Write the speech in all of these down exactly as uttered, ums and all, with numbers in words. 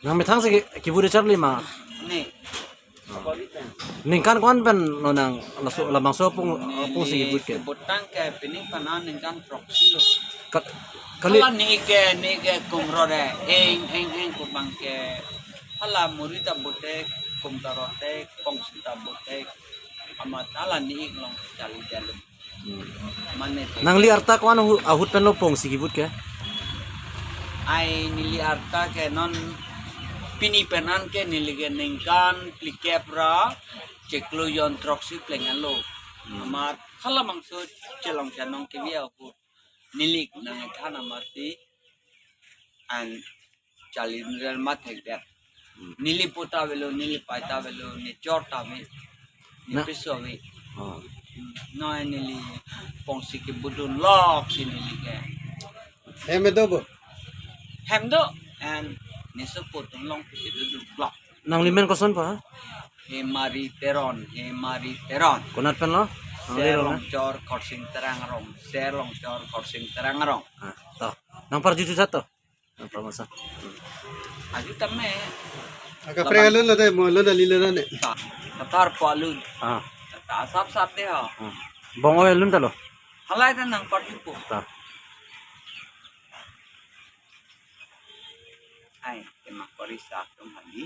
Nang methang si ki-, kibut charli ma? Ne. Ningkan ko-an pen lo nang laso labangso apung, apung si kibut ke? Kibut tang ke pining pana ningkan throksi lo. Ka-, kali. Hala ne ik ke, ne ik ke kum rore, eng, eng, eng kum abang ke. Hala muri ta bute, kum ta rote, pongsi ta bute. Amat hala ne ik along charli jalum. Hmm. Mane te. Nangli arta ko-an ahu-, ahut pen lo pongsi kibut ke? Ai neli arta ke non pini pen an ke neli ke ningkan phlikep ra chiklo jon throksi pleng an lo. Hmm. Amat halabangso chelong chanong kevi ahut neli nangthan amat si an charli nel mat hek det. Hmm. Neli pu ta avelo, neli pei ta avelo, ne chor ta ave, ne Na- piso ave. Oh. Hmm. No, neli pongsi kibudun lok si neli ke. Hem do bo? Hem do, and ne sopo atum along pisi duduk lok. Nangli men koson pa? Hemari Teron, Hemari Teron. Konat pen lo? Nangli Ser lo na? Longchor Korsing Terang Rong, Ser Longchor Korsing Terang Rong. Ah, to. Nang parju jutjat to? Nang parmasa. Aju tame. Aka pre alun lo de, mo alun ali lo ne. Ta, katar po alun. Ah. Ta sap sap de ho. Ah. Bong oi alun ta lo? Halai ta nang parju po. Ta. Ai, tema korisa tum hali.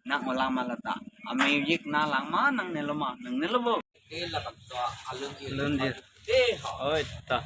Nang olang ma lata. A music nang lang ma, nang ne lo ma, nang ne lo bo. Ke labangso alun di. Alun di. Eh, ha. Oi, ta.